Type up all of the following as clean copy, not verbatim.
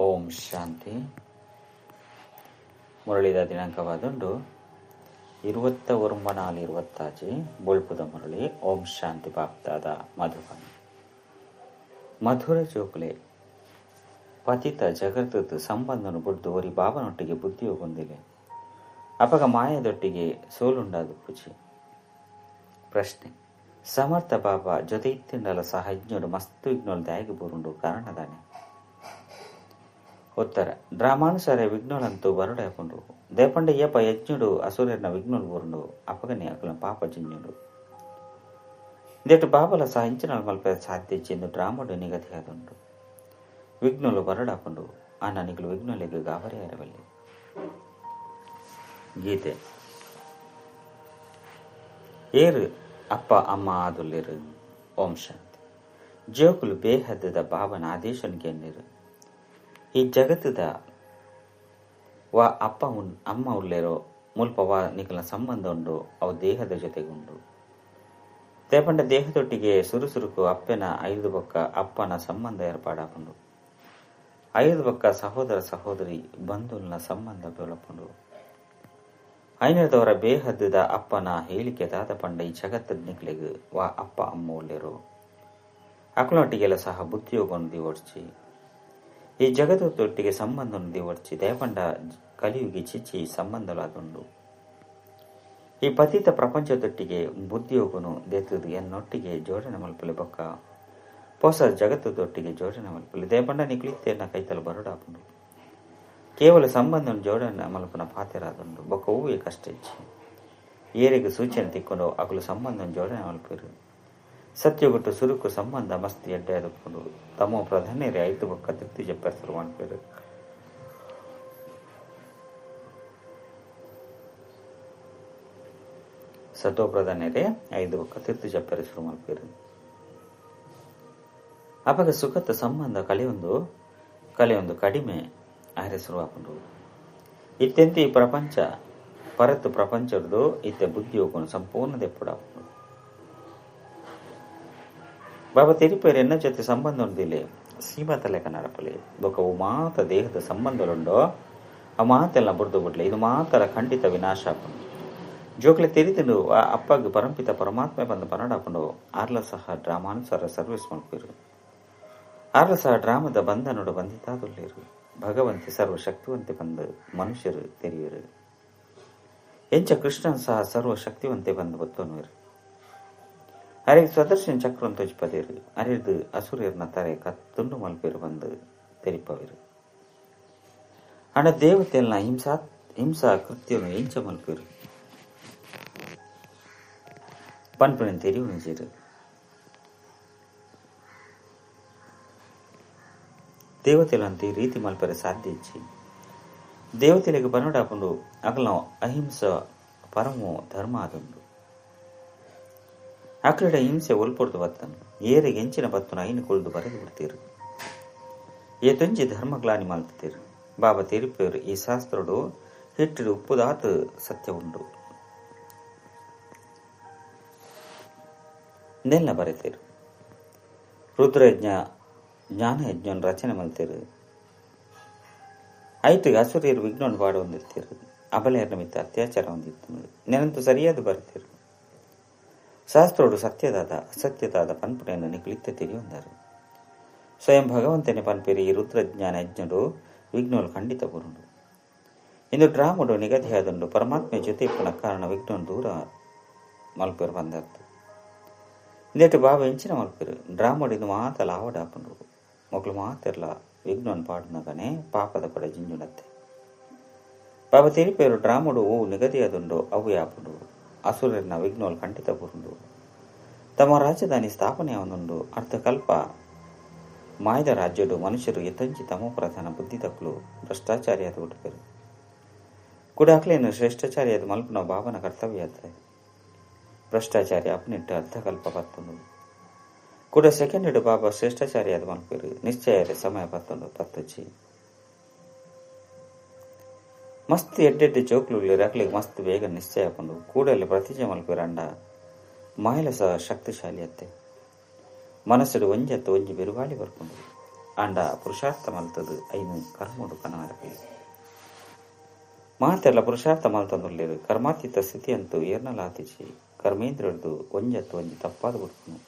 ಓಂ ಶಾಂತಿ. ಮುರಳಿದ ದಿನಾಂಕವಾದುಂಡು 29/4/25 ಬೊಳ್ಪುದ ಮುರಳಿ. ಓಂ ಶಾಂತಿ. ಬಾಪ್ದಾದ ಮಧುಬನ್. ಮಧುರ ಜೋಕುಲೆ ಪತಿತ ಜಗತ್ತದ ಸಂಬಂಧನು ಬುಡ್ದು ಒರಿ ಬಾಬನೊಟ್ಟಿಗೆ ಬುದ್ಧಿಯು ಹೊಂದಿಲೆ ಅಪಗ ಮಾಯದೊಟ್ಟಿಗೆ ಸೋಲುಂಡಾದ ಪೂಜೆ. ಪ್ರಶ್ನೆ: ಸಮರ್ಥ ಬಾಬಾ ಜೊತೆ ಇತ್ತಿಂಡಲ ಸಹ ಯಜ್ಞೋಡು ಮಸ್ತು ವಿಘ್ನೋಲ್ ದಾಯಿಗೆ ಬೂರುಂಡು ಕಾರಣದಾನೆ? ಉತ್ತರ: ಡ್ರಾಮಾನುಸಾರ ವಿಘ್ನೋಲಂತೂ ಬರುಡಾಪುಂಡು. ದೇಪಂಡ ಯಪ್ಪ ಯಜ್ಞುಡು ಅಸುರನ ವಿಘ್ನೋಲ್ ಬೂರುಂಡು ಅಪಗನೆ ಅಕಲ ಪಾಪ ಜಿಂಜುಂಡು. ದೇಟು ಬಾಬಲ ಸಹ ಇಂಚಿನ ಮಲ್ಪ ಸಾಧ್ಯ ಚೆಂದು ಡ್ರಾಮಡು ನಿಗದಿಯಾದುಂಡು. ವಿಘ್ನೋಲು ಬರಡಾಪುಂಡು ಅನ್ನ ನಿಗಲು ವಿಘ್ನೋಲಿಗೆ ಗಾಬರಿ ಅರವಲ್ಲಿ. ಗೀತೆ. ಏರು ಅಪ್ಪ ಅಮ್ಮ ಆದುಲ್ಲೇರು. ಓಂ ಶಾಂತಿ. ಜೋಕುಲು ಬೇಹದ್ದದ ಬಾಬನ ಆದೇಶನಿಗೆ ಎನ್ನಿರು. ಈ ಜಗತ್ತದ ವಾ ಅಪ್ಪ ಅಮ್ಮ ಉಲ್ಲೇರೋ ಮುಲ್ಪ ವಾ ನಿಕಲ ಸಂಬಂಧ ಉಂಡು ಅವು ದೇಹದ ಜೊತೆಗುಂಡು. ತೇಪಂಡ ದೇಹದೊಟ್ಟಿಗೆ ಸುರುಸುರುಕು ಅಪ್ಪನ ಐದು ಬೊಕ್ಕ ಅಪ್ಪನ ಸಂಬಂಧ ಏರ್ಪಾಡಾಪುಂಡು. ಐದು ಬೊಕ್ಕ ಸಹೋದರ ಸಹೋದರಿ ಬಂಧುಲ್ನ ಸಂಬಂಧ ಬೆಳಪುಂಡು. ಐನದವರ ಬೇಹದ್ದದ ಅಪ್ಪನ ಹೇಳಿಕೆ ದಾದ ಪಂಡ ಈ ಜಗತ್ತದ ನಿಕ್ಲೆಗ್ ವಾ ಅಪ್ಪ ಅಮ್ಮ ಉಲ್ಲೇರೋ ಅಕ್ಲೊಟ್ಟಿಗೆಲ್ಲ ಸಹ ಬುದ್ಧಿಯೋಗವನ್ನು ದಿವಡ್ಚಿ ಈ ಜಗತ್ತೊಟ್ಟಿಗೆ ಸಂಬಂಧವನ್ನು ದಿವಡ್ಚಿ. ದಯಪಂಡ ಕಲಿಯುಗಿ ಚಿಚ್ಚಿ ಸಂಬಂಧಲಾದುಂಡು. ಈ ಪತಿತ ಪ್ರಪಂಚದೊಟ್ಟಿಗೆ ಬುದ್ಧಿಯೋಗನು ದೇತದ ಎನ್ನೊಟ್ಟಿಗೆ ಜೋಡಣೆ ಮಲ್ಪಲೆ ಬೊಕ್ಕ ಪೊಸ ಜಗತ್ತದೊಟ್ಟಿಗೆ ಜೋಡಣೆ ಮಲ್ಪಲೆ. ದಯಪಂಡ ನಿಕ್ಲಿತ್ತೇನ ಕೈತಲು ಬರಡಾಪುಂಡು. ಕೇವಲ ಸಂಬಂಧವನ್ನು ಜೋಡಣೆ ಮಲ್ಪನ ಪಾತೆರಾದುಂಡು. ಬೊಕ್ಕ ಹೂವೇ ಕಷ್ಟ ಇಚ್ಚಿ ಏರಿಗೆ ಸೂಚನೆ ತಿಕ್ಕೊಂಡು ಅಕಲು ಸಂಬಂಧವನ್ನು ಜೋಡಣೆ ಮಲ್ಪಿರು. ಸತ್ಯಗುಟ್ಟು ಸುರುಕು ಸಂಬಂಧ ಮಸ್ತಿ ಎಡ್ಡೆ ಅದಕ್ಕೊಂಡು ತಮ್ಮ ಪ್ರಧಾನಿಯರೇ ಐದು ಬೊಕ್ಕ ತೃಪ್ತಿ ಜಪ್ಪರು ಮಾಡ್ಪೇರು. ಸತೋ ಪ್ರಧಾನಿಯರೇ ಐದು ಬೊಕ್ಕ ತಿರ್ತು ಜಪ್ಪರೆ ಶುರು ಮಾಡ್ಪೇರು. ಅಪಗ ಸುಖದ ಸಂಬಂಧ ಕಲೆಯೊಂದು ಕಡಿಮೆ ಆರೆ ಶುರುವಾಪುಂಡು. ಇತ್ಯಂತ ಈ ಪ್ರಪಂಚ ಪರತ್ತು ಪ್ರಪಂಚದ್ದು ಇತ್ತೆ ಬುದ್ಧಿ ಹೋಗೋನು ಸಂಪೂರ್ಣ ದೆಪ್ಪುಡಾಪುಂಡು. ಬಾಬಾ ತೆರಿಪೇರು ಎನ್ನ ಜೊತೆ ಸಂಬಂಧ ಉಂದಿಲೆ ಸೀಮಾತ ಲೆಕ್ಕ ನಡಪಲೆ ಬೊಕ್ಕ ಅವು ಮಾತ ದೇಹದ ಸಂಬಂಧಲುಂಡೋ ಆ ಮಾತೆಲ್ಲ ಬುಡ್ದು ಬಿಡ್ಲೆ. ಇದು ಮಾತರ ಖಂಡಿತ ವಿನಾಶ ಆಪುಂಡು. ಜೋಕ್ಲೆ ತೆರಿದು ಆ ಅಪ್ಪಗೆ ಪರಂಪಿತ ಪರಮಾತ್ಮ ಬಂದು ಪನ್ನಡಾಪುಂಡು. ಆರ್ಲ ಸಹ ಡ್ರಾಮಾನುಸಾರ ಸರ್ವಿಸ್ ಮಲ್ಪಿರು. ಆರ್ಲ ಸಹ ಡ್ರಾಮದ ಬಂಧನೋಡು ಬಂಧಿತಾದುಲ್ಲೇರು. ಭಗವಂತೆ ಸರ್ವಶಕ್ತಿವಂತೆ ಬಂದು ಮನುಷ್ಯರು ತೆರೆಯರು. ಎಂಚ ಕೃಷ್ಣನ್ ಸಹ ಸರ್ವಶಕ್ತಿವಂತೆ ಬಂದು ಬತ್ತೋನುವರು. ಅರೆಗೆ ಸ್ವದರ್ಶನ ಚಕ್ರಂ ತೊಜಿಪದೇರು. ಅರಿದು ಅಸುರರ್ನ ತರೆ ಕತ್ತುಂಡು ಮಲ್ಪೇರು ಬಂದು ತೆರಿಪವೇರು. ಅಣ್ಣ ದೇವತೆಯನ್ನ ಹಿಂಸಾ ಕೃತ್ಯನು ಎಂಚ ಮಲ್ಪೇರು ಪನ್ಪುನ ತೆರಿವು ಸೇರು. ದೇವತೆಲಂತ ಈ ರೀತಿ ಮಲ್ಪರೆ ಸಾಧ್ಯ ಇಚ್ಚಿ. ದೇವತೆಲಿಗೆ ಬನ್ನಡಾಪುಂಡು ಅಗಲ ಅಹಿಂಸ ಪರಮೋ ಧರ್ಮ ಆದುಂಡು. ಅಕ್ಲೆಡ ಹಿಂಸೆ ಒಲ್ಪೊಡ್ದು ಬತ್ತನು ಏರಿಗೆ ಎಂಚಿನ ಬತ್ತನು ಐನು ಕೊಳ್ದು ಬರೆದು ಬಿಡ್ತೀರು. ಏತೊಂಜಿ ಧರ್ಮಗ್ಲಾನಿ ಮಲ್ತೀರು. ಬಾಬಾ ತೆರಿಪೇರು ಈ ಶಾಸ್ತ್ರಡು ಹಿಟ್ಟಿಡು ಉಪ್ಪುದಾತು ಸತ್ಯ ಉಂಡು ನೆಲ್ಲ ಬರೆತೀರು. ರುದ್ರಯಜ್ಞ ಜ್ಞಾನಯಜ್ಞನ ರಚನೆ ಮಲ್ತೀರು. ಐತಿಗೆ ಅಸುರಿಯರು ವಿಘ್ನವನ್ನು ಪಾಡು ಹೊಂದಿರ್ತೀರು. ಅಬಲೆಯರ ನಿಮಿತ್ತ ಅತ್ಯಾಚಾರ ಹೊಂದಿತ್ತು ನೆನಂತೂ ಸರಿಯಾದ ಬರೆತೀರು. ಶಾಸ್ತ್ರೋಡು ಸತ್ಯದಾದ ಅಸತ್ಯದಾದ ಪನ್ಪುನೆಯನ್ನು ನಿಕಲಿತ್ತ ತಿಳಿಯೊಂದರು. ಸ್ವಯಂ ಭಗವಂತನೇ ಪನ್ಪೇರಿ ಈ ರುದ್ರಜ್ಞಾನ ಯಜ್ಞಡು ವಿಘ್ನೋಲು ಖಂಡಿತ ಬರುಂಡು. ಇಂದು ಡ್ರಾಮಡು ನಿಗದಿಯಾದುಂಡು. ಪರಮಾತ್ಮ ಜೊತೆ ಇಪ್ಪುನ ಕಾರಣ ವಿಘ್ನೋನ್ ದೂರ ಮಲ್ಪೇರು ಬಂದದ್ದು. ಇಂದೇಟು ಬಾಬಾ ಎಂಚಿನ ಮಲ್ಪೇರು ಡ್ರಾಮಡು ಇಂದು ಮಾತಲ್ಲ ಆವಡಾಪುಂಡು. ಮೊಗಲು ಮಾತೆಲ್ಲ ವಿಘ್ನೋನ್ ಪಾಡುನಗನೆ ಪಾಪದ ಕೊಡೆ ಜಿಂಜುನತ್ತೆ. ಬಾಬಾ ತೆರಿಪೇರು ಡ್ರಾಮಡು ಓ ನಿಗದಿಯಾದುಂಡು ಅವು ಯಾಪುಂಡು. ಅಸುರನ ವಿಘ್ನೋಲ್ ಖಂಡಿತ ಬರುಂಡು. ತಮ್ಮ ರಾಜಧಾನಿ ಸ್ಥಾಪನೆಯಾವನುಂಡು. ಅರ್ಧಕಲ್ಪ ಮಾಯದ ರಾಜ್ಯಡು ಮನುಷ್ಯರು ಎತ್ತಂಚಿ ತಮೋ ಪ್ರಧಾನ ಬುದ್ಧಿ ತಕ್ಕಲು ಭ್ರಷ್ಟಾಚಾರಿಯಾದ ಹುಟ್ಟುಪೇರು. ಕೂಡ ಅಕ್ಲೇನು ಶ್ರೇಷ್ಠಾಚಾರಿಯಾದ ಮಲ್ಪನ ಬಾಬನ ಕರ್ತವ್ಯ ಆದ ಭ್ರಷ್ಟಾಚಾರಿ ಅಪ್ನಿಟ್ಟು ಅರ್ಧಕಲ್ಪ ಪತ್ತೊಂದು. ಕೂಡ ಸೆಕೆಂಡ್ ಬಾಬಾ ಶ್ರೇಷ್ಠಾಚಾರಿಯಾದ ಮಲ್ಪೇರು ನಿಶ್ಚಯ ಸಮಯ ಪತ್ತೊಂದು ಪತ್ತುಚಿ. ಮಸ್ತ್ ಎಡ್ಡೆಡ್ಡೆ ಜೋಕ್ಲು ರಕ್ಲಿಗೆ ಮಸ್ತ್ ಬೇಗ ನಿಶ್ಚಯ ಹಾಕೊಂಡು ಕೂಡಲೇ ಪ್ರತಿಜ್ಞೆ ಮಲ್ಪೇರು. ಅಂಡ ಮಾಯಲ ಸಹ ಶಕ್ತಿಶಾಲಿ ಅತ್ತೆ. ಮನಸ್ಸು ಒಂಜತ್ತು ಒಂಜಿ ಬಿರುಗಾಳಿ ಬರ್ಕೊಂಡು ಆಂಡ ಪುರುಷಾರ್ಥ ಮಲ್ತದು ಐನು ಕರ್ಮೋಡು ಕನವರಪಿ ಮಾತೆಲ್ಲ ಪುರುಷಾರ್ಥ ಮಲ್ತಂದುಲ್ಲೇರು ಕರ್ಮಾತೀತ ಸ್ಥಿತಿ ಅಂತೂ ಏರ್ನಲಾತಿಚಿ ಕರ್ಮೇಂದ್ರದ್ದು ಒಂಜತ್ತು ಒಂಜಿ ತಪ್ಪಾದ ಬಿಡ್ಪುನು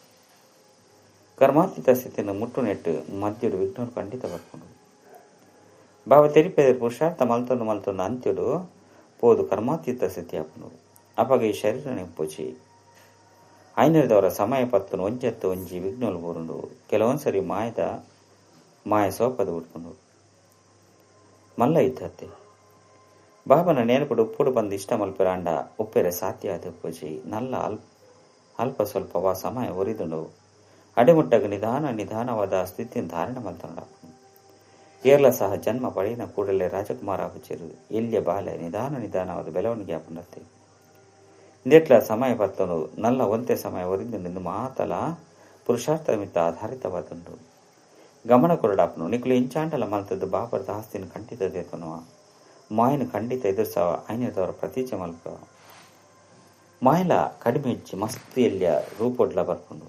ಕರ್ಮಾತೀತ ಸ್ಥಿತಿಯನ್ನು ಮುಟ್ಟು ನೆಟ್ಟು ಮಧ್ಯಡು ವಿಘ್ನರು ಖಂಡಿತ ಬರ್ಪುಂಡು. ಬಾಬಾ ತೆರಿಪೆದರು ಪುರುಷಾರ್ಥ ಮಲ್ತೊಂದು ಮಲ್ತೊಂದು ಅಂತ್ಯಡು ಪೋದು ಕರ್ಮಾತೀತ ಸ್ಥಿತಿ ಆಪುಂಡು. ಅಪಗ ಈ ಶರೀರ ನೆಪ್ಪುಚಿ ಐನರದವರ ಸಮಯ ಪತ್ತನು ಒಂಜತ್ತು ಒಂಜಿ ವಿಘ್ನಲು ಬೋರುಂಡು. ಕೆಲವೊಂದ್ಸರಿ ಮಾಯದ ಮಾಯ ಸೋಪದ ಬಿಡ್ಪುಂಡು ಮಲ್ಲ ಇದ್ದತ್ತೆ. ಬಾಬನ ನೆನಪುಡು ಉಪ್ಪುಡು ಬಂದು ಇಷ್ಟ ಮಲ್ಪೆರಾಂಡ ಉಪ್ಪೆರೆ ಸಾಧ್ಯ ಆದ ಉಪ್ಪುಜಿ ನಲ್ಲ ಅಲ್ಪ ಸ್ವಲ್ಪ ವಾ ಸಮಯ ಒರಿದುಂಡು. ಅಡೆಮುಟ್ಟಗ ನಿಧಾನ ನಿಧಾನವಾದ ಸ್ಥಿತಿಯನ್ನು ಧಾರಣ ಮಲ್ತೊಂಡ. ಕೇರಳ ಸಹ ಜನ್ಮ ಪಡೆಯಿನ ಕೂಡಲೇ ರಾಜಕುಮಾರ ಆಪುಚೆರು ಎಲ್ಲಿಯ ಬಾಲೆ ನಿಧಾನ ನಿಧಾನವಾದ ಬೆಳವಣಿಗೆ ಆಪುಂಡತ್ತೆ. ಇಂದೆಟ್ಲ ಸಮಯ ಪತ್ತನು ನಲ್ಲ ಒಂತೆ ಸಮಯ ಒರಿದುಂಡು ಮಾತಲ ಪುರುಷಾರ್ಥ ಮಿತ್ತ ಆಧಾರಿತವಾದುಂಡು. ಗಮನ ಕೊರಡಾಪನು ನಿಕುಲು ಇಂಚಾಂಡಲ ಮಲ್ತದ್ದು ಬಾಬರದ ಆಸ್ತಿನ ಖಂಡಿತ ದೇತನುವ ಮಾಯನ ಖಂಡಿತ ಎದುರ್ಸವ ಐನದವರ ಪ್ರತೀಚೆ ಮಲ್ಪ ಮಾಯಲ ಕಡಿಮೆ ಹೆಚ್ಚಿ ಮಸ್ತ್ ಎಲ್ಲಿಯ ರೂಪೊಡ್ಲ ಬರ್ಪುಂಡು.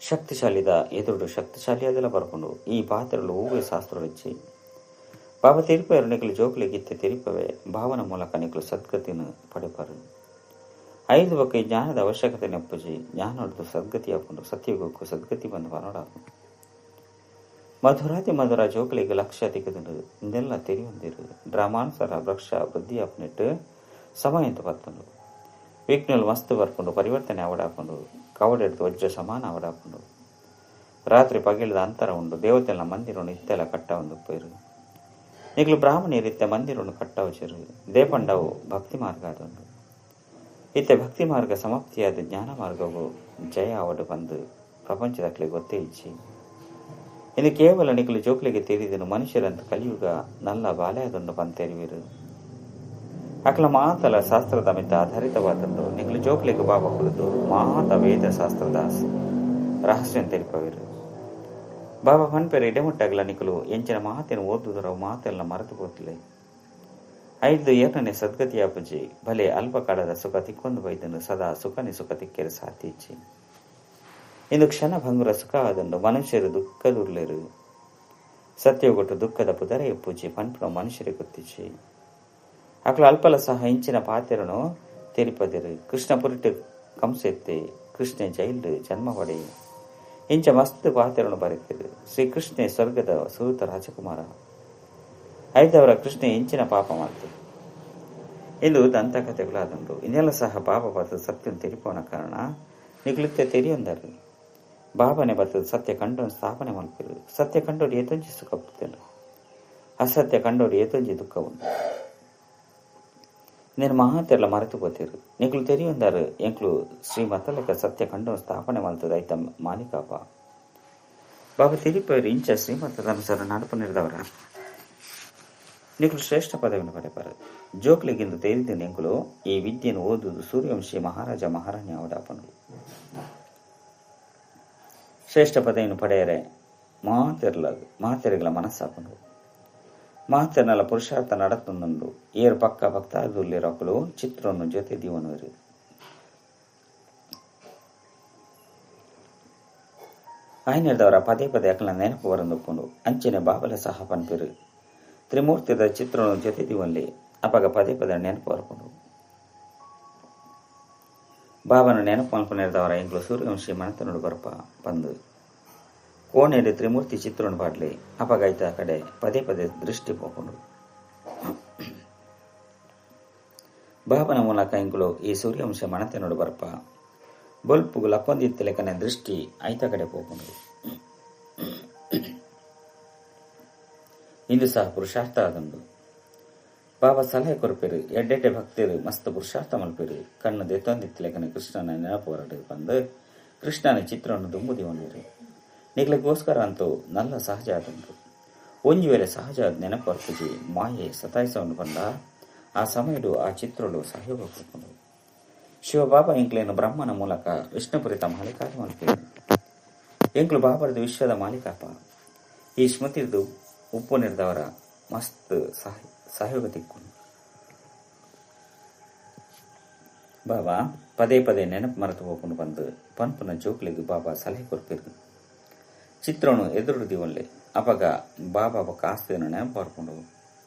ಶಕ್ತಿಶಾಲಿದ ಎದುರುಡು ಶಕ್ತಿಶಾಲಿಯಾದೆಲ್ಲ ಬರ್ಪುಂಡು. ಈ ಪಾತ್ರಗಳು ಹೂವೆ ಶಾಸ್ತ್ರವಿಚ್ಚಿ ಬಾಬಾ ತಿರುಪೆಯರು ನಿಕಲು ಜೋಕುಲಿಗೆ ಇತ್ತೆ ತಿರುಪವೆ ಭಾವನ ಮೂಲಕ ನಿಕಲು ಸದ್ಗತಿಯನ್ನು ಪಡೆಪಾರು. ಐದು ಬಕ್ಕೆ ಜ್ಞಾನದ ಅವಶ್ಯಕತೆ ನೆಪ್ಪುಜಿ ಜ್ಞಾನೊಡ್ದು ಸದ್ಗತಿ ಹಾಕೊಂಡು ಸತ್ಯಯುಗಕ್ಕೂ ಸದ್ಗತಿ ಬಂದು ಬರೋಡಾಪುಂಡು. ಮಧುರಾತಿ ಮಧುರ ಜೋಕುಲಿಗೆ ಲಕ್ಷ್ಯ ತಿಕ್ಕದುಂಡು ಇಂದೆಲ್ಲ ತೆರಿಯೊಂದಿರು ಡ್ರಾಮಾನುಸಾರ ವೃಕ್ಷ ಬುದ್ಧಿ ಆಪನಿಟ್ಟು ಸಮಯ ಅಂತ ಬರ್ತುಂಡು. ವಿಘ್ನಲು ಮಸ್ತ್ ಬರ್ಪುಂಡು ಪರಿವರ್ತನೆ ಅವಡಾಪುಂಡು ಕವಡೆಡ್ದು ವಜ್ರ ಸಮಾನ ಅವಡಾಪುಂಡು. ರಾತ್ರಿ ಪಗಿಳಿದ ಅಂತರ ಉಂಡು. ದೇವತೆಲ್ಲ ಮಂದಿರನ್ನು ಇತ್ತೆಲ್ಲ ಕಟ್ಟ ಒಂದು ಪೈರು ನಿಗ್ಲು ಬ್ರಾಹ್ಮಣಿಯರಿತ್ತೆ ಮಂದಿರನ್ನು ಕಟ್ಟವಚರು ದೇಪಂಡವು ಭಕ್ತಿ ಮಾರ್ಗ ಅದುಂಡು. ಇತ್ತೆ ಭಕ್ತಿ ಮಾರ್ಗ ಸಮಾಪ್ತಿಯಾದ ಜ್ಞಾನ ಮಾರ್ಗವು ಜಯ ಅವಡು ಬಂದು ಪ್ರಪಂಚದಕ್ಲೆ ಗೊತ್ತೇ ಇಚ್ಚಿ. ಇನ್ನು ಕೇವಲ ನಿಕಲು ಜೋಕ್ಲಿಗೆ ತೇರಿದನು ಮನುಷ್ಯರಂತ ಕಲಿಯುಗ ನಲ್ಲ ಬಾಲ್ಯದುಂಡು ಬಂತೇರಿವಿರು. ಅಕಲ ಮಾತಲ ಶಾಸ್ತ್ರದ ಮಿತ್ತ ಆಧಾರಿತವಾದಂದು ನಿಕಲು ಜೋಕ್ಲಿಗೆ ಬಾಬಾ ಕುಳಿತು ಮಾತ ವೇದ ಶಾಸ್ತ್ರದ ರಹಸ್ಯ ತೆರಿಪವಿರು. ಬಾಬಾ ಪನ್ಪೆರೆ ಇಡಮುಟ್ಟಾಗಲ ನಿಕಲು ಎಂಚಿನ ಮಾತಿನ ಓದುದರ ಮಾತೆಲ್ಲ ಮರೆತು ಪೋತ್ಲೆ. ಐದು ಏರನೇ ಸದ್ಗತಿಯ ಪೂಜೆ ಭಲೆ ಅಲ್ಪ ಕಾಲದ ಸುಖ ತಿಕ್ಕೊಂದು ಬೈದನು ಸದಾ ಸುಖನಿ ಸುಖ ತಿಕ್ಕೆರೆ ಸಾಧ್ಯ ಇಚ್ಚಿ. ಇಂದು ಕ್ಷಣ ಭಂಗುರ ಸುಖ ಆದಂದು ಮನುಷ್ಯರು ದುಃಖದುರ್ಲೇರು ಸತ್ಯಗೊಟ್ಟು ದುಃಖದ ಪುದರೆಯ ಪೂಜೆ ಪನ್ಪುನ ಮನುಷ್ಯರಿಗೆ ಗೊತ್ತಿಚ್ಚಿ. ಅಕಲ ಅಲ್ಪಲ ಸಹ ಇಂಚಿನ ಪಾತೆರನು ತೆರಿಪದಿರು. ಕೃಷ್ಣ ಪುರಿಟು ಕಂಸೆತ್ತೆ ಕೃಷ್ಣ ಜೈಲು ಜನ್ಮ ಪಡೆ ಇಂಚ ಮಸ್ತ್ ಪಾತೆರನು ಬರೆತಿರು. ಶ್ರೀಕೃಷ್ಣೆ ಸ್ವರ್ಗದ ಸುರುತ ರಾಜಕುಮಾರ ಐದವರ ಕೃಷ್ಣ ಇಂಚಿನ ಪಾಪ ಮಾಡ್ತು ಇಂದು ದಂತಕಥೆಗಳಾದಂಡು. ಇನ್ನೆಲ್ಲ ಸಹ ಬಾಬಾ ಬರ್ತದ ಸತ್ಯನ ತೆರಿಪೋನ ಕಾರಣ ನಿಗ್ಲಿತ್ತೆ ತೆರಿಯೊಂದರು. ಬಾಬಾನೆ ಬರ್ತದ ಸತ್ಯ ಕಂಡು ಸ್ಥಾಪನೆ ಮಲ್ಪಿರು. ಸತ್ಯ ಕಂಡೋಡಿ ಏತೊಂಜಿ ಸುಖ ಪುತ್ತೇನು ಅಸತ್ಯ ಕಂಡೋಡಿ ಏತೊಂಜಿ ದುಃಖ ಉಂಟು. నేను ಮಹಾತೆಲ್ಲ ಮರೆತು ಪೋತಿರು. ನಿಕ್ಲು ತೆರಿಯೊಂದಾರು ಎಂಕ್ಲು ಶ್ರೀ ಮತಲಕ ಸತ್ಯ ಕಂಡು ಸ್ಥಾಪನೆ ಮಲ್ತದ ಐತ ಮಾಲಿಕಾಪ. ಬಾಬಾ ತಿರಿಪೇರು ಇಂಚ ಶ್ರೀಮತದ ಅನುಸಾರ ನಡಪು ನಿರ್ದವರ ನಿಕ್ಲು ಶ್ರೇಷ್ಠ ಪದವಿಯನ್ನು ಪಡೆಪಾರು. ಜೋಕ್ಲಿಗಿಂದು ತೇರಿದ ಎಂಕುಲು ಈ ವಿದ್ಯೆಯನ್ನು ಓದುವುದು ಸೂರ್ಯವಂಶಿ ಮಹಾರಾಜ ಮಹಾರಾಣಿ ಅವಡಾಪನು. ಶ್ರೇಷ್ಠ ಪದವಿಯನ್ನು ಪಡೆಯರೆ ಮಾತೆರೆಗಳ ಮನಸ್ಸಾಪನು. ಮಾತೆರ್ನಲ ಪುರುಷಾರ್ಥ ನಡತೊಂದುಂಡು. ಏರು ಪಕ್ಕ ಭಕ್ತಾದುಲ್ಲಿರಕಲು ಚಿತ್ರವನ್ನು ಜೊತೆ ದೀವನವರು. ಆಯ್ನದವರ ಪದೇ ಪದೇ ಅಕಲ ನೆನಪು ಬರಂದುಕೊಂಡು ಅಂಚನೆ ಬಾಬಲ ಸಹ ಪನ್ಪಿರು. ತ್ರಿಮೂರ್ತಿದ ಚಿತ್ರವನ್ನು ಜೊತೆ ದೀವಲ್ಲಿ ಅಪಗ ಪದೇ ಪದೇ ನೆನಪು ಬರ್ಕೊಂಡು ಬಾಬನ ನೆನಪು ಮಲ್ಪನೆರ್ದವರ ಎಂಗ್ಲು ಸೂರ್ಯವಂಶಿ ಮನತನೋಡು ಬರಪ ಬಂದು ಕೋಣೆಯಲ್ಲಿ ತ್ರಿಮೂರ್ತಿ ಚಿತ್ರವನ್ನು ಪಾಡ್ಲಿ ಅಪಗಾಯ್ತ ಕಡೆ ಪದೇ ಪದೇ ದೃಷ್ಟಿ ಪೋಕೊಂಡು ಬಾಬನ ಮೂಲಕ ಎಂಕುಲು ಈ ಸೂರ್ಯವಂಶ ಮಣತೆನೋಡು ಬರ್ಪ ಬೊಲ್ಪುಗು ಲಕ್ಕೊಂದಿತ್ತಲೆಕನೆ ದೃಷ್ಟಿ ಐತ ಕಡೆ ಪೋಕೊಂಡು ಇಂದು ಸಹ ಪುರುಷಾರ್ಥ ಆದಂದು. ಬಾಬಾ ಸಲಹೆ ಕೊರಪೇರು ಎಡ್ಡೆಡ್ಡೆ ಭಕ್ತರು ಮಸ್ತ್ ಪುರುಷಾರ್ಥ ಮಲ್ಪೇರು ಕಣ್ಣು ದೆತ್ತೊಂದಿತ್ತಲೆಕನೆ ಕೃಷ್ಣನ ನೆನಪು ಹೊರಡು ಬಂದು ಕೃಷ್ಣನ ಚಿತ್ರವನ್ನು ದುಂಬುದಿ ನಿಗ್ಲಿಗೋಸ್ಕರ ಅಂತೂ ನಲ್ಲ ಸಹಜ ಆದಂತು. ಒಂಜಿ ವೇಳೆ ಸಹಜ ನೆನಪು ಅರ್ಪಿಸಿ ಮಾಯೆ ಸತಾಯಿಸವನ್ನು ಬಂದ ಆ ಸಮಯಡು ಆ ಚಿತ್ರಳು ಸಹಯೋಗ ಕೊಡ್ಕೊಂಡು ಶಿವಬಾಬಾ ಎಂಕ್ಲೇನು ಬ್ರಹ್ಮನ ಮೂಲಕ ವಿಷ್ಣುಪುರಿತ ಮಾಲೀಕಾದ ಮಲ್ಪೇರು. ಎಂಕ್ಲು ಬಾಬರದು ವಿಶ್ವದ ಮಾಲೀಕಾಪ. ಈ ಸ್ಮೃತಿದು ಉಪ್ಪು ನಿರ್ದವರ ಮಸ್ತ್ ಸಹಯೋಗ ತಿಕ್ಕೊಂಡು ಬಾಬಾ ಪದೇ ಪದೇ ನೆನಪು ಮರೆತು ಹೋಗ್ಕೊಂಡು ಬಂದು ಪನ್ಪುನ ಜೋಕ್ಲಿಗೆ ಬಾಬಾ ಸಲಹೆ ಕೊರ್ಪಿರು. ಚಿತ್ರನು ಎದುರು ದಿವೊಲ್ಲೆ ಅಪಗ ಬಾಬಾ ಬೊಕ್ಕ ಆಸ್ತಿಯನ್ನು ನೆನಪು ಬರ್ಪುಂಡು.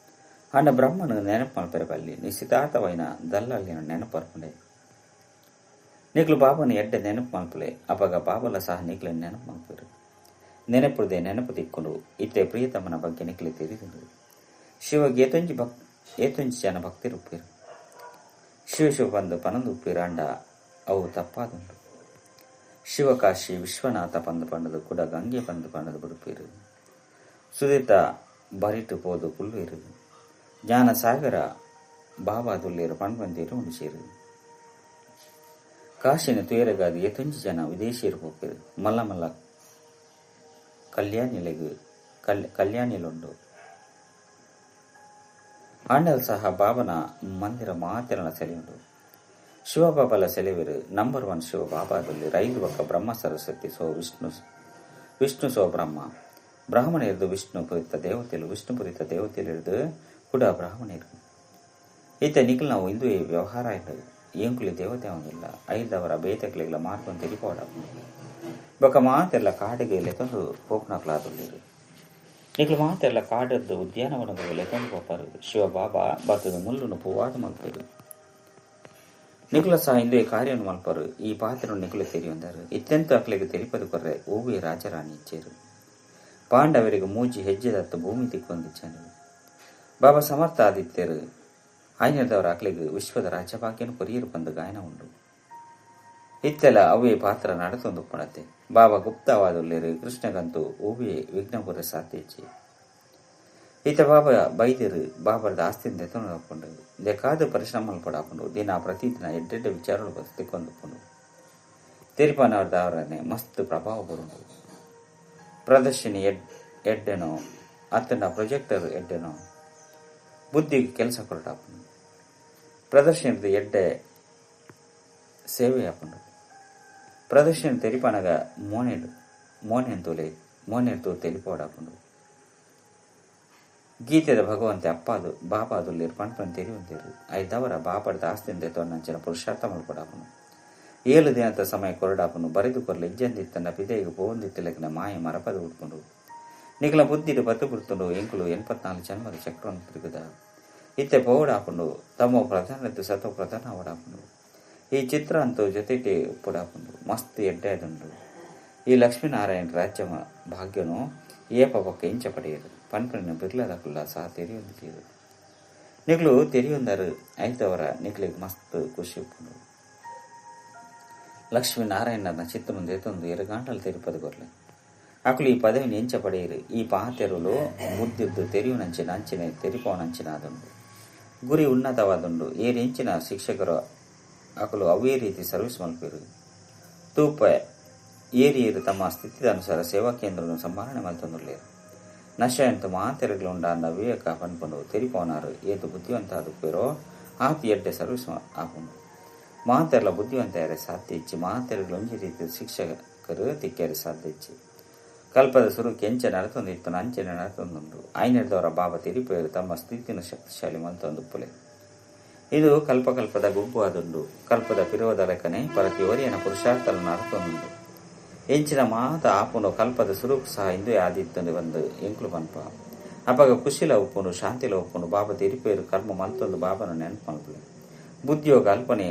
ಆಂಡ ಬ್ರಹ್ಮನು ನೆನಪು ಮಲ್ಪೆರೆ ಬಲ್ಲಿ ನಿಶ್ಚಿತಾರ್ಥವಾಯಿನ ದಲ್ಲಾಳಿನ ನೆನಪು ಬರ್ಪುಂಡೆ. ನಿಕ್ಲು ಬಾಬನ ಎಡ್ಡೆ ನೆನಪು ಮಲ್ಪುಲೆ ಅಪಗ ಬಾಬಲ ಸಹ ನಿಕ್ಲೆನ್ ನೆನಪು ಮಲ್ಪುವೆರ್. ನೆನಪುರ್ದೆ ನೆನಪು ತಿಕ್ಕುಂಡು. ಇತ್ತೆ ಪ್ರಿಯತಮನ ಬಗ್ಗೆ ನಿಕ್ಲೆ ತೆರಿದುಂಡು. ಶಿವಗ್ ಏತೊಂಜಿ ಜನ ಭಕ್ತರು ಉಪ್ಪುವೆರ್. ಶಿವ ಶಿವ ಪಂದ್ ಪನೊಂದು ಉಪ್ಪುವೆರ್ ಆಂಡ ಅವು ತಪ್ಪಾದುಂಡು. ಶಿವಕಾಶಿ ವಿಶ್ವನಾಥ ಪಂದ್ ಪಂಡುದು ಕುಡ ಗಂಗೆ ಪಂದ್ ಪಂಡುದು ಬುಡುಪೆರ್. ಸುದೇತ ಬರಿಟ್ ಪೋದು ಕುಲ್ಲುವೆರ್. ಜ್ಞಾನಸಾಗರ ಬಾಬಾ ದುಲ್ಲೇರು ಪಣ್ಪಂದೇರು ಉಂಡುಚೇರು. ಕಾಶಿನ ತುಯೆರೆಗಾದ್ ಏತೊಂಜಿ ಜನ ವಿದೇಶಿಯರು ಪೋಪೆರ್. ಮಲ್ಲ ಮಲ್ಲ ಕಲ್ಯಾಣಿಲುಂಡು. ಆಂಡಲ್ ಸಹ ಬಾಬನ ಮಂದಿರ ಮಾತೆರನ ಸೆಲೆಯುಂಡು. ಶಿವಬಾಬಲ ಸೆಲೆವೆರು ನಂಬರ್ 1 ಶಿವ ಬಾಬಾದಲ್ಲಿ ರೈಲು ಬೊಕ್ಕ ಬ್ರಹ್ಮ ಸರಸ್ವತಿ ಸೋ ವಿಷ್ಣು ವಿಷ್ಣು ಸೋ ಬ್ರಹ್ಮ ಬ್ರಾಹ್ಮಣೆರ್ದು ವಿಷ್ಣು ಪುರಿತ ದೇವತೆಲು ವಿಷ್ಣು ಪುರಿತ ದೇವತೆಲಿರ್ದು ಕೂಡ ಬ್ರಾಹ್ಮಣರು. ಈತ ನಿಖಲ್ ನಾವು ಇಂದು ವ್ಯವಹಾರ ಇಲ್ಲದು ಎಂಕುಲಿ ದೇವತೆ ಒಂದಿಲ್ಲ ಐದವರ ಬೇತಕ್ಲೆಗ್ಲ ಮಾರ್ಗೊಂದು ತೆರಿಪೋಡ ಬೊಕ್ಕ ಮಾತೆಲ್ಲ ಕಾಡಿಗೆ ಲೆತ್ತೊಂದು ಪೋಪುನಕ್ಲಾದುಲ್ಲೆರ್. ನಿಕ್ಲು ಮಾತೆಲ್ಲ ಕಾಡದ್ದು ಉದ್ಯಾನವನದ ಲೆತ್ತೊಂದು ಪೋಪರು. ಶಿವ ಬಾಬಾ ಬತ್ತದ ಮುಲ್ಲುನು ಪೂವಾದ ಮಲ್ಪೆರು. ನಿಕ್ಲ ಸಹ ಇಂದುವೆ ಕಾರ್ಯವನ್ನು ಮಲ್ಪರು. ಈ ಪಾತ್ರನು ನಿಕ್ಲು ತೆರಿಯೊಂದರು. ಇತ್ತೆಂತ ಅಕ್ಲೆಗ್ ತೆರಿಪದು ಕೊರ್ರೆ ಓವೇ ರಾಜರಾಣಿ ಇಚ್ಚೇರು. ಪಾಂಡವರಿಗೆ ಮೂಜಿ ಹೆಜ್ಜೆದತ್ತು ಭೂಮಿ ತಿಕ್ಕೊಂದಿಚ್ಚನು. ಬಾಬಾ ಸಮರ್ಥ ಆದಿತ್ಯರು ಆಯ್ನದವರ ಅಕ್ಲೆಗ್ ವಿಶ್ವದ ರಾಜಭಾಗ್ಯನು ಕೊರಿಯರು ಬಂದು ಗಾಯನ ಉಂಡು. ಇತ್ತೆಲ್ಲ ಅವೇ ಪಾತ್ರ ನಡತೊಂದು ಉಪ್ಪಣತೆ. ಬಾಬಾ ಗುಪ್ತವಾದುಲ್ಲೇರು ಕೃಷ್ಣಗಂತೂ ಓವೇ ವಿಘ್ನಪುರ ಸಾಧ್ಯ ಇಚ್ಚೆ. ಈತ ಬಾಬಾ ಬೈದ್ಯರು ಬಾಬರದ ಆಸ್ತಿಯಿಂದ ಎತ್ತೊಂದು ಲೆಕ್ಕಾದ ಪರಿಶ್ರಮ ಮಲ್ಪಡಾಪುಂಡು. ದಿನ ಪ್ರತಿದಿನ ಎಡ್ಡೆಡ್ಡೆ ವಿಚಾರಗಳು ತಿಕ್ಕೊಂದುಪ್ಪುಂಡು. ತೀರ್ಪನವರದ ಅವರನ್ನೇ ಮಸ್ತ್ ಪ್ರಭಾವ ಬರುಂಡು. ಪ್ರದರ್ಶಿನಿ ಎಡ್ಡೆನೋ ಅತ್ತಂಡ ಪ್ರೊಜೆಕ್ಟರ್ ಎಡ್ಡೆನೋ ಬುದ್ಧಿಗೆ ಕೆಲಸ ಕೊರಟಾಪುಂಡು. ಪ್ರದರ್ಶನದ ಎಡ್ಡೆ ಸೇವೆ ಆಪುಂಡು. ಪ್ರದರ್ಶನ ತೆರಿಪನಗ ಮೋನೆಡು ಮೋನೆಂತೋಲೆ ಮೋನೆಂತು ತೆಲಿಪೋಡಾಪುಂಡು. ಗೀತೆದ ಭಗವಂತೆ ಅಪ್ಪಾದು ಬಾಪಾದುಲ್ಲೇರು ಪಣ್ಪನ್ ತೆರಿಯುವಂತೇರು. ಐದವರ ಬಾಪಡ್ದ ಆಸ್ತಿಂದ ತೊನ್ನಂಚಿನ ಪುರುಷಾರ್ಥ ಮಲ್ಪಡಾಪುನು. 7 ದಿನದ ಸಮಯ ಕೊರಡಾಪುನು. ಬರೆದು ಕೊರಲು ಇಜ್ಜಂದಿತ್ತನ್ನ ಪಿದೆಗೆ ಪೋಂದಿತ್ತಲೆಕ್ನ ಮಾಯ ಮರಪದ ಉಟ್ಕೊಂಡು ನಿಕ್ಲ ಬುದ್ಧಿಡು ಬತ್ತು ಬಿಡ್ತುಂಡು. ಎಂಕುಲು 84 ಜನ್ಮದ ಚಕ್ರವನ್ನು ತಿರುಗುದ ಇತ್ತೆ ಪೋವಡಾಪುಂಡು. ತಮ್ಮ ಪ್ರಧಾನದ್ದು ಸತ್ವ ಪ್ರಧಾನ ಅವಡಾಪುಂಡು. ಈ ಚಿತ್ರ ಅಂತೂ ಜೊತೆಗೆ ಉಪ್ಪುಡಾಪುಂಡು. ಮಸ್ತ್ ಎಡ್ಡೆದುಂಡು. ಈ ಲಕ್ಷ್ಮೀನಾರಾಯಣ ರಾಜ್ಯ ಭಾಗ್ಯನು ಏಪ ಪಕ್ಕ ಇಂಚ ಪಡೆಯರು ಪನ್ಪನ ಬಿರ್ಲದಕುಲ್ಲ ಸಹ ತೆರಿಯೊಂದಿರು. ನಿಕ್ಲು ತೆರಿಯೊಂದರು ಐತವರ ನಿಕ್ಲಿಗೆ ಮಸ್ತ್ ಖುಷಿ ಉಪ್ಪುಂಡು. ಲಕ್ಷ್ಮೀನಾರಾಯಣನ ಚಿತ್ರನು ಎತ್ತೊಂದು 2 ಗಂಟಲು ತೆರಿಪದು ಕೊರ್ಲೆ. ಅಕುಲು ಈ ಪದವಿನ ಎಂಚ ಪಡೆಯರು. ಈ ಪಾತೆರುಲು ಬುದ್ಧಿದ್ದು ತೆರಿಯುನಂಚಿನ ಅಂಚಿನ ತೆರಿಪೋನಂಚಿನ ಆದುಂಡು. ಗುರಿ ಉನ್ನತವಾದುಂಡು. ಏರೆಂಚಿನ ಶಿಕ್ಷಕರು ಅಕುಲು ಅವೇ ರೀತಿ ಸರ್ವಿಸ್ ಮಲ್ಪೆರು. ತೂಪ ಏರಿ ಏರು ತಮ್ಮ ಸ್ಥಿತಿದ ಅನುಸಾರ ಸೇವಾ ಕೇಂದ್ರವನ್ನು ಸಂಭಾಳನೆ ಮಲ್ತೊಂದುಲ್ಲೆರ್. ನಶೆಯಂತು ಮಾತೆರೆಗ್ಲ ಉಂಡಾಂಡ ವಿವೇಕ ಪನ್ಪುಂಡು. ತೆರಿಪೋನಾರು ಏತು ಬುದ್ಧಿವಂತ ಆದುಪ್ಪೆರೋ ಆತಿ ಎಡ್ಡೆ ಸರ್ವಿಸ್ ಆಪುಂಡು. ಮಾತೆರ್ಲ ಬುದ್ಧಿವಂತ ಯಾರೆ ಸಾಧ್ಯ ಇಚ್ಚಿ. ಮಾತೆರೆಗ್ಲ ಒಂಜಿ ರೀತಿಯ ಶಿಕ್ಷಕರು ತಿಕ್ಕೆರೆ ಸಾಧ್ಯ ಇಚ್ಚಿ. ಕಲ್ಪದ ಸುರುಕ್ಕೆ ಎಂಚ ನಡತೊಂದು ಇತ್ತು ಅಂಚನೆ ನಡತೊಂದುಂಡು. ಐನೆಡ್ದವರ ಬಾಬಾ ತೆರಿಪೇರು ತಮ್ಮ ಸ್ಥಿತಿನ ಶಕ್ತಿಶಾಲಿ ಮಲ್ತೊಂದುಪ್ಪುಲೆ. ಇದು ಕಲ್ಪಕಲ್ಪದ ಗುಂಪು ಆದುಂಡು. ಕಲ್ಪದ ಪಿರೋದ ಲೆಕ್ಕನೆ ಪ್ರತಿಯೊರಿಯನ ಪುರುಷಾರ್ಥಲು ನಡತೊಂದುಂಡು. ಎಂಚಿನ ಮಾತ ಆಪುಂಡು ಕಲ್ಪದ ಸುರುಕು ಸಹ ಇಂದು ಆದಿತ್ತೊಂದು ಬಂದು ಎಂಕ್ಲು ಪನ್ಪ. ಅಪಗ ಖುಷಿಲ ಉಪ್ಪುಂಡು, ಶಾಂತಿಲ ಉಪ್ಪುಂಡು. ಬಾಬಾ ತೆರಿಪೇರು ಕರ್ಮ ಮಲ್ತೊಂದು ಬಾಬನ ನೆನಪು ಮಲ್ಪುಲೆ. ಬುದ್ಧಿಯೋಗ ಅಲ್ಪನೆ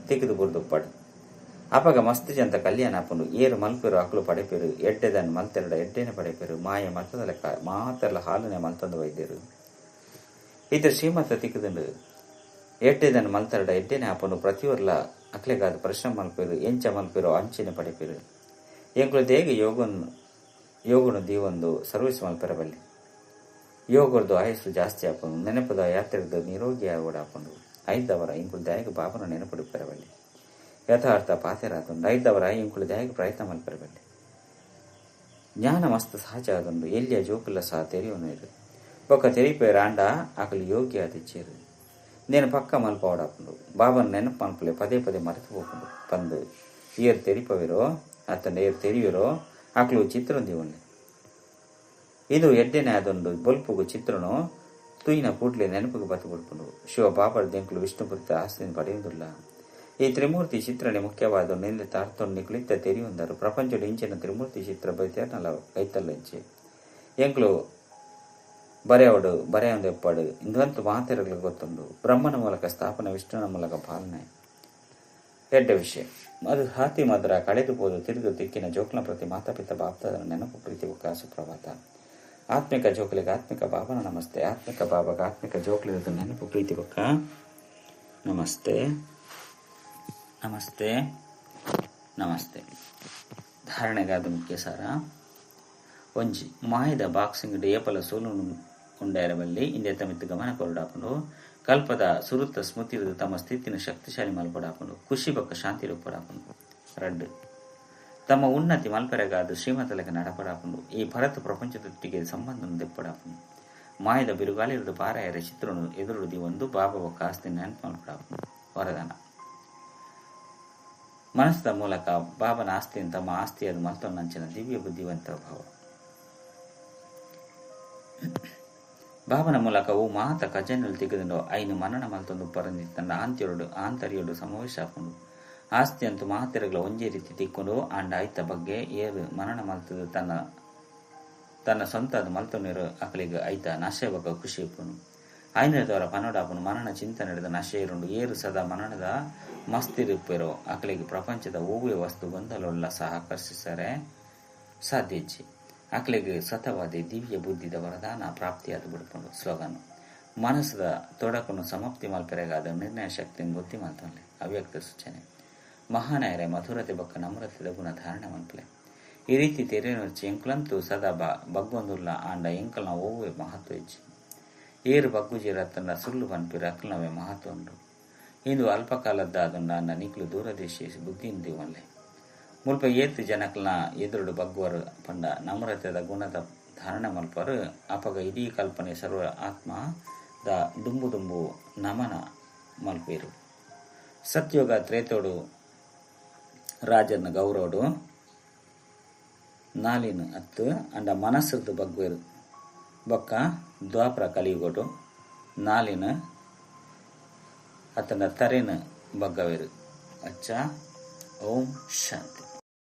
ತೆಗೆದು ಬುರ್ದುಪ್ಪಡು. ಅಪಗ ಮಸ್ತ್ ಜಂತ ಕಲ್ಯಾಣ ಆಪುಂಡು. ಏರು ಮಲ್ಪೆರು ಅಕ್ಲು ಪಡೆಪೆರು. ಎಡ್ಡೆದನ್ನು ಮಲ್ತೆರಡ ಎಡ್ಡೆನೆ ಪಡೆಪೆರು. ಮಾಯ ಮಲ್ತದ ಲೆಕ್ಕ ಮಾತೆರ್ಲ ಹಾಲನೆ ಮಲ್ತೊಂದು ವೈದ್ಯರು. ಇತರ ಶ್ರೀಮತ ತಿಕ್ಕುದುಂಡು. ಎಡ್ಡೆದನ್ನು ಮಲ್ತೆರಡ ಎಡ್ಡೆನೆ ಆಪುಂಡು. ಪ್ರತಿಯೊರ್ಲ ಅಕ್ಲೆಗಾದ ಪರಿಶ್ರಮ ಮಲ್ಪೆರು. ಎಂಚ ಮಲ್ಪೆರು ಅಂಚೆನೆ ಪಡೆಪೆರು. ಎಂಕುಲು ದೇಗೆ ಯೋಗನು ದೀವೊಂದು ಸರ್ವಿಸ್ ಮಲ್ಪೆರ ಬಲ್ಲಿ. ಯೋಗರ್ದು ಆಯಸ್ಸು ಜಾಸ್ತಿ ಆಪುಂಡು. ನೆನಪದ ಯಾತ್ರೆದು ನಿರೋಗಿ ಆಪುಂಡು. ಐದವರ ಇಂಕುಲು ದಾಯಗ ಬಾಬನ ನೆನಪುಡುಪೆರ ಬಲ್ಲಿ. ಯಥಾರ್ಥ ಪಾತೆರಾದುಂಡು. ಐದವರ ಇಂಕುಲು ದಾಯಗ ಪ್ರಯತ್ನ ಮಲ್ಪೆರ ಬಲ್ಲಿ. ಜ್ಞಾನ ಮಸ್ತ್ ಸಹಜ ಆದುಂಡು. ಎಲ್ಲಿಯ ಜೋಕುಲ ಸಹ ತೆರಿಯೋನೇರು. ಬೊಕ್ಕ ತೆರಿಪೇರು ಆಂಡ ಅಕಲು ಯೋಗ್ಯ ಆದಿಚ್ಚೇರು. నేను ಪಕ್ಕ ಮಲ್ಪವಡಾಪುಂಡು. ಬಾಬನ ನೆನಪು ಮಲ್ಪಲೆ ಪದೇ ಪದೇ ಮರೆತು ಪೋಪುಂಡು. ಪಂದು ಏರು ತೆರಿಪವಿರೋ ಅತ್ತಂಡ ಏರು ತೆರಿಯಿರೋ ಅಕ್ಲು ಚಿತ್ರ ದಿವೊಂಡೆ. ಇದು ಎಡ್ಡೆನೆ ಆದುಂಡು. ಬೊಲ್ಪುಗು ಚಿತ್ರನು ತೂಯಿನ ಕೂಡ್ಲೆ ನೆನಪುಗು ಬತ್ತು ಬಿಡ್ಪುಂಡು. ಶಿವ ಬಾಬರ ದೆಂಕುಲು ವಿಷ್ಣುಪುರಿತ ಆಸ್ತಿನ ಪಡೆಯುವುದಿಲ್ಲ. ಈ ತ್ರಿಮೂರ್ತಿ ಚಿತ್ರನೆ ಮುಖ್ಯವಾದ ನಿಂದೆತ ಅರ್ಥೊನು ನಿಕುಲು ಇತ್ತೆ ತೆರಿಯೊಂದರು. ಪ್ರಪಂಚೊಡು ಇಂಚಿನ ತ್ರಿಮೂರ್ತಿ ಚಿತ್ರ ಬೇತೇರ್ನಲ ಕೈತಲ್ ಇಜ್ಜಿ. ಎಂಕುಲು ಬರೆಯವಡು ಬರೆಯೊಂದು ಇಂದುವಂತು ಮಾತೆರೆಗ್ಲ ಗೊತ್ತುಂಡು. ಬ್ರಹ್ಮನ ಮೂಲಕ ಸ್ಥಾಪನೆ, ವಿಷ್ಣುವಿನ ಮೂಲಕ ಪಾಲನೆ. ಎಡ್ಡೆ ವಿಷಯ. ಅದು ಹಾತಿ ಮದ್ರ ಕಳೆದು ಪೋದು ತಿರುಗು ತಿಕ್ಕಿನ ಜೋಕ್ಲ ಪ್ರತಿ ಮಾತಾಪಿತ ಬಾಪ್ತಾದನ ನೆನಪು ಪ್ರೀತಿ ಬೊಕ್ಕ ಸುಪ್ರಭಾತ. ಆತ್ಮಿಕ ಜೋಕುಲಿಗೆ ಆತ್ಮಿಕ ಬಾಬನ ನಮಸ್ತೆ. ಆತ್ಮಿಕ ಬಾಬಾಗ ಆತ್ಮಿಕ ಜೋಕುಲಿದ ನೆನಪು ಪ್ರೀತಿ ಬೊಕ್ಕ ನಮಸ್ತೆ ನಮಸ್ತೆ ನಮಸ್ತೆ. ಧಾರಣೆಗಾದ ಮುಖ್ಯ ಸಾರ. ಒಂಜಿ ಮಾಯದ ಬಾಕ್ಸಿಂಗ್ ಏಪಲ ಸೋಲು ಉಂಡಾಯರ ಬಲ್ಲಿ ಇಂದೆತ ಮಿತ್ತ್ ಗಮನ ಕೊರಡಾಪುಂಡು. ಕಲ್ಪದ ಸುರುತ್ತ ಸ್ಮೃತಿರ್ದ್ ತಮ್ಮ ಸ್ಥಿತಿನ ಶಕ್ತಿಶಾಲಿ ಮಲ್ಪಡಾಪುಂಡು. ಖುಷಿ ಬೊಕ್ಕ ಶಾಂತಿ ಉಪ್ಪಡಾಪುಂಡು. ರಡ್ಡ್ ತಮ್ಮ ಉನ್ನತಿ ಮಲ್ಪೆರೆಗಾದ್ ಶ್ರೀಮತಲೆಕ ನಡಪಡಾಪುಂಡು. ಈ ಭರತ ಪ್ರಪಂಚದೊಟ್ಟಿಗೆ ಸಂಬಂಧನು ದೆಪ್ಪಡಾಪುಂಡು. ಮಾಯದ ಬಿರುಗಾಳಿರ್ದ್ ಪಾರಾಯರ ಚಿತ್ರನು ಎದುರುಡು ದೀವೊಂದು ಬಾಬಾ ಬೊಕ್ಕ ಆಸ್ತಿನ್ ನೆನಪು ಮಲ್ಪಡಾಪುಂಡು. ವರದಾನ. ಮನಸ್ಸುದ ಮೂಲಕ ಬಾಬನ ಆಸ್ತಿಯನ್ನು ತಮ್ಮ ಆಸ್ತಿಯಾದ ಮಲ್ತೊನ್ನಂಚಿನ ದಿವ್ಯ ಬುದ್ಧಿವಂತ ಭಾವ. ಬಾಬನ ಮೂಲಕ ಓ ಮಾತ ಖಜಾನೆಲು ತಿಕ್ಕುದುಂಡು ಐನು ಮನನ ಮಲ್ತೊಂದು ಪರಂದಿತ್ತಂಡ ಆಂತ್ಯೊಡು ಆಂತರ್ಯೊಡು ಸಮಾವೇಶ ಆಪುಂಡು. ಆಸ್ತಿ ಅಂತೂ ಮಾತೆರೆಗ್ಲ ಒಂಜೇ ರೀತಿ ತಿಕ್ಕೊಂಡು ಆಂಡ ಐತ ಬಗ್ಗೆ ಏರು ಮನನ ಮಲ್ತದು ತನ್ನ ತನ್ನ ಸ್ವಂತದ ಮಲ್ತೊನ್ನೆರು ಅಕಲಿಗೆ ಐತ ನಶೆ ಬೊಕ್ಕ ಖುಷಿ ಇಪ್ಪುಂಡು. ಐನದವರ ಪನೋಡಾಪುಂಡು ಮನನ ಚಿಂತನೆ ಹಿಡಿದ ನಶೆ ಇರುಂಡು. ಏರು ಸದಾ ಮನನದ ಮಸ್ತಿರುಪ್ಪೆರೋ ಅಕಲಿಗೆ ಪ್ರಪಂಚದ ಓವ್ವೇ ವಸ್ತು ಗೊಂದಲೊಲ್ಲ ಸಹ ಆಕರ್ಷಿಸರೆ ಸಾಧ್ಯ ಇಜ್ಜಿ. ಅಕಲಿಗೆ ಸತವಾದಿ ದಿವ್ಯ ಬುದ್ಧಿದ ವರದಾನ ಪ್ರಾಪ್ತಿಯಾದ ಬಿಡ್ಪುಂಡು. ಸ್ಲೋಗನ್. ಮನಸ್ಸದ ತೊಡಕನ್ನು ಸಮಾಪ್ತಿ ಮಲ್ಪೆರೆಗಾದ ನಿರ್ಣಯ ಶಕ್ತಿಯನ್ನು ಬುದ್ಧಿ ಮಲ್ತೊನ್ಲೆ. ಅವ್ಯಕ್ತ ಸೂಚನೆ. ಮಹಾನಾಯರೆ ಮಧುರತೆ ಬೊಕ್ಕ ನಮ್ರತೆದ ಗುಣ ಧಾರಣೆ ಮಲ್ಪಲೆ. ಈ ರೀತಿ ತೆರೆನೊರ್ಚಿ ಎಂಕುಲಂತೂ ಸದಾ ಬಗ್ಗೊಂದುಲ್ಲ ಆಂಡ ಎಂಕಲ್ನ ಓವ್ವೇ ಮಹತ್ವ ಇಜ್ಜಿ. ಏರು ಬಗ್ಗುಜೀರ ಅತ್ತಂಡ ಸುಳ್ಳು ಪನ್ಪಿರ ಅಕಲ್ನವೇ ಮಹತ್ವ ಉಂಡು. ಇಂದು ಅಲ್ಪಕಾಲದ್ದಾದುಂಡ ಆಂಡ ನಿಕ್ಲು ದೂರದೇಶಿ ಬುದ್ಧಿನ್ ದೀವೊನ್ಲೆ. ಮುಲ್ಪ ಏತ್ ಜನಕ್ಲ್ನ ಎದುರುಡು ಬಗ್ಗುವರು ಪಂಡ ನಮ್ರತೆದ ಗುಣದ ಧಾರಣೆ ಮಲ್ಪರು ಅಪಗ ಇಡೀ ಕಲ್ಪನೆ ಸರ್ವ ಆತ್ಮ ದ ದುಂಬು ದುಂಬು ನಮನ ಮಲ್ಪೇರು. ಸತ್ಯೋಗ ತ್ರೇತೋಡು ರಾಜನ ಗೌರವಡು ನಾಲಿನ ಅತ್ತು ಅಂಡ ಮನಸ್ಸದ್ದು ಬಗ್ಗುವೆರು. ಬೊಕ್ಕ ದ್ವಾಪರ ಕಲಿಯುಗೊಡು ನಾಲಿನ ಅತ್ತಂಡ ತರೆನ ಬಗ್ಗವೇರು. ಅಚ್ಚ, ಓಂ ಶಾಂತಿ.